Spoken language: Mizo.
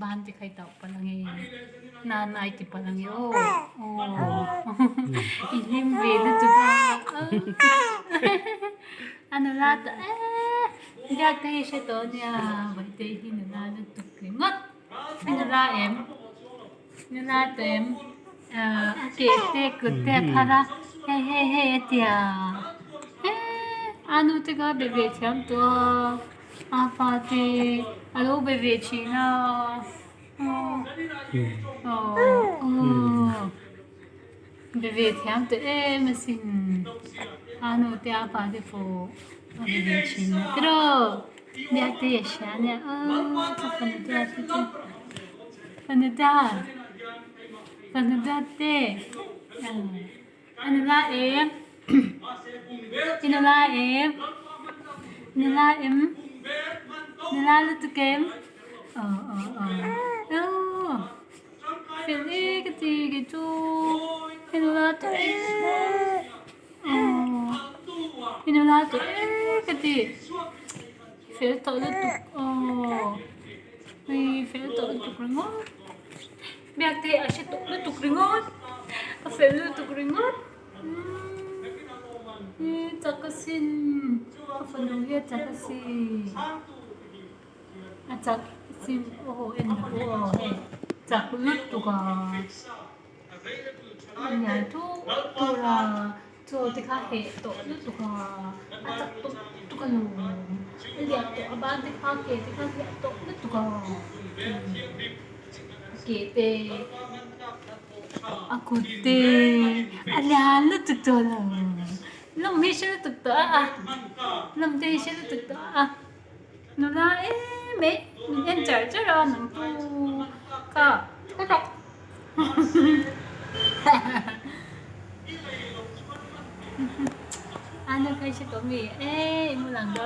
Ban te kha i tauh palh ange nanai ti palh ange aw aw i hlim ve lutuk a a nula ta eee biak te hi hre tawh ania Bawihtei hi nula lutuk ringawt i nula em nula tawh em ahh a keh te kut te a phar a hei hei hei a tia eee a nu te kha be ve thiam tawh a. A fate a lo be ve thin a aw be ve thiam tawh em asin a nu te a fate pawh a be ve thin a tiraw biak te a hria ania aw ka fanu te a te chu fanu ta fanu ta te A nula em? I nula em? Nula em? Nula lutuk em? Aw aw aw aw fel e ka ti kei chu i nula tawh e aw i nula tawh e ka ti fel tawh lutuk aw ui fel tawh lutuk ringawt. Biak te a hre tawh lutuk ringawt a fel lutuk ringawt umm chak asin a fanu hi a chak asin a chak asin aw en rawh aw hei chak lutuk a a lian thuk tur a chaw te kha heh tawh lutuk a a chak tawh lutuk a lawm a lian tawh a ban te kha ke te kha a lian tawh lutuk a. Ke te a kut te a lian lutuk tawh lo lawm hi hre lutuk tawh a lawm te hi hre lutuk tawh a nula em mai min en char char a nang chu ka a nu kha i hre tawh mi e i mu lang dawn.